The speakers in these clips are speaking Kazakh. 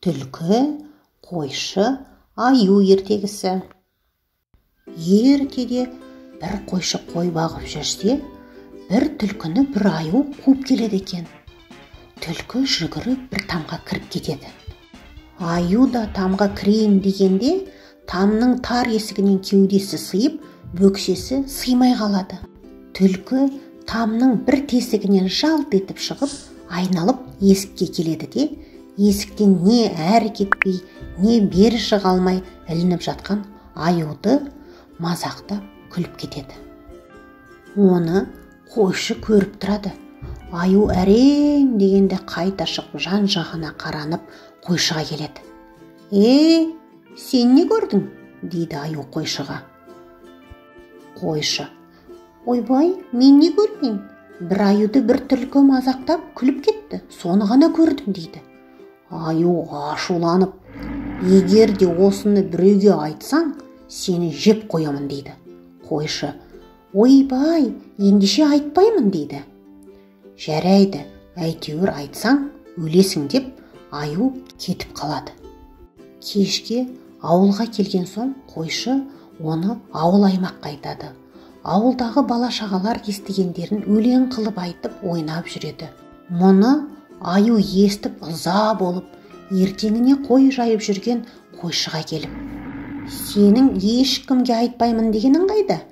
Түлкі, қойшы, аю ертегісі. Ертеде бір қойшы қой бағып жүрсе, бір түлкіні бір аю қуып келеді екен. Түлкі жүгіріп бір тамға кіріп кетеді. Аю да тамға кірейін дегенде, тамның тар есігінен кеудесі сыйып, бөксесі сыймай қалады. Түлкі тамның бір тесігінен жалт етіп шығып, айналып есікке келеді де, есіктен не әрі кетпей, не бері шыға алмай ілініп жатқан аюды мазақтап күліп кетеді. Оны қойшы көріп тұрады. Аю әрең дегенде қайта шығып, жан-жағына қаранып қойшыға келеді. «Е, сен не көрдің?» дейді аю қойшыға. Қойшы: «Ойбай, мен не көрмеймін? Бір аюды бір түлкі мазақтап күліп кетті, соны ғана көрдім», дейді. Аю ашуланып: «Егер де осыны біреуге айтсаң, сені жеп қоямын», дейді. Қойшы: «Ойбай, ендеше айтпаймын», дейді. «Жарайды, әйтеуір айтсаң, өлесің», деп аю кетіп қалады. Кешке ауылға келген соң қойшы оны ауыл аймаққа айтады. Ауылдағы бала-шағалар естігендерін өлең қылып айтып ойнап жүреді. Мұны аю естіп ыза болып, ертеңіне қой жайып жүрген қойшыға келіп: «Сенің ешкімге айтпаймын дегенің қайда?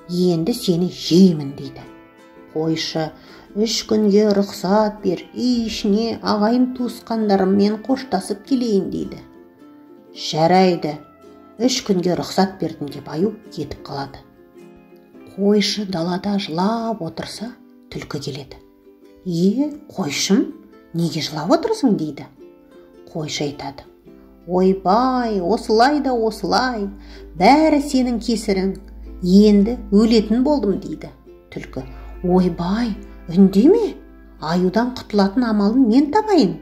Енді сені жеймін», дейді. Қойшы: «3 күнге рұқсат бер, үй ішіне ағайын туысқандарыммен қоштасып келейін», дейді. «Жарайды, 3 күнге рұқсат бердім», деп аю кетіп қалады. Қойшы далада жылап отырса, түлкі келеді. «Е, қойшым, неге жылап отырсың?» дейді. Қойшы айтады: «Ойбай, осылай да осылай, бәрі сенің кесірің, енді өлетін болдым», дейді. Түлкі: «Ойбай, үндеме, аюдан құтылатын амалын мен табайын,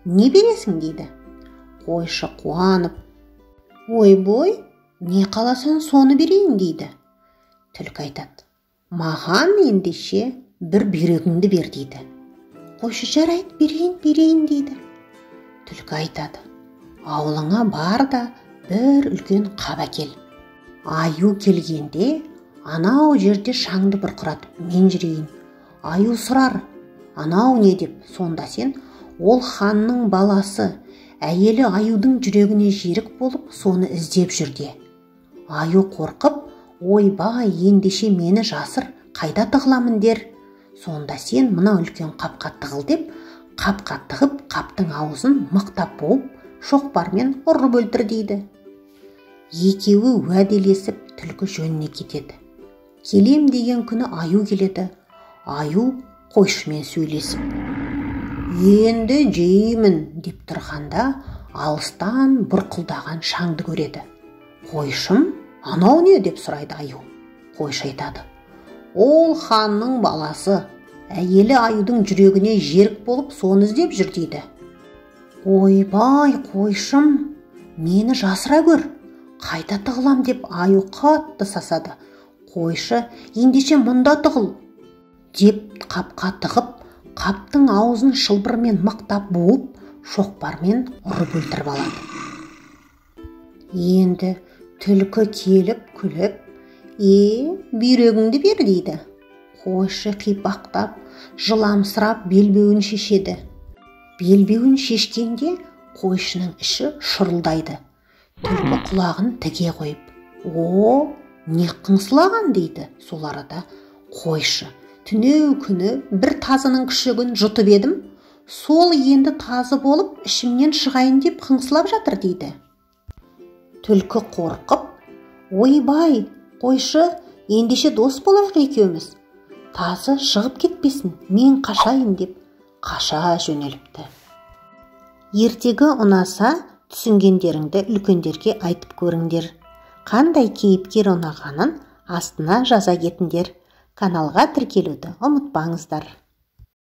не бересің?» дейді. Қойшы қуанып: «Ойбой, не қаласаң соны берейін», дейді. Түлкі айтады: «Маған ендеше бір бүйрегіңді бер», дейді. Қойшы: «Жарайды, берейін, берейін», дейді. Түлкі айтады: «Ауылыңа бар да бір үлкен қап әкел. Аю келгенде анау жерде шаңды бұрқыратып мен жүрейін. Аю сұрар, анау не деп, сонда сен ол ханның баласы, әйелі аюдың жүрегіне жерік болып, соны іздеп жүр де. Аю қорқып, ойбай, ендеше мені жасыр, қайда тығыламын дер. Сонда сен мына үлкен қапқа тығыл», деп, қапқа тығып, қаптың аузын мықтап буып, шоқпармен ұрып өлтір, дейді. Екеуі уәделесіп, түлкі жөніне кетеді. Келем деген күні аю келеді. Аю қойшымен сөйлесіп: «Енді жеймін», деп тұрғанда, алыстан бұрқылдаған шаңды көреді. «Қойшым, анау не?» деп сұрайды аю. Қойшы айтады: «Ол ханның баласы, әйелі аюдың жүрегіне жерік болып, соны іздеп жүр», дейді. «Ойбай, қойшым, мені жасыра көр, қайда тығылам?» деп аю қатты сасады. Қойшы: «Ендеше мұнда тығыл», деп қапқа тығып, қаптың аузын шылбырмен мықтап буып, шоқпармен ұрып өлтіріп алады. Енді түлкі келіп күліп: «Е, бүйрегіңді бер», дейді. Қойшы қипақтап, жыламсырап белбеуін шешеді. Белбеуін шешкенде қойшының іші шұрылдайды. Түлкі құлағын тіге қойып: «О, не қыңсылаған?» дейді. Сол арада қойшы: «Түнеу күні бір тазының күшігін жұтып едім, сол енді тазы болып ішімнен шығайын деп қыңсылап жатыр», дейді. Түлкі қорқып: «Ойбай, қойшы, ендеше дос болайық екеуміз, тазы шығып кетпесін, мен қашайын», деп қаша жөнеліпті. Ертегі ұнаса, түсінгендеріңді үлкендерге айтып көріңдер. Қандай кейіпкер ұнағанын астына жаза кетіңдер. Каналға тіркелуді ұмытпаңыздар.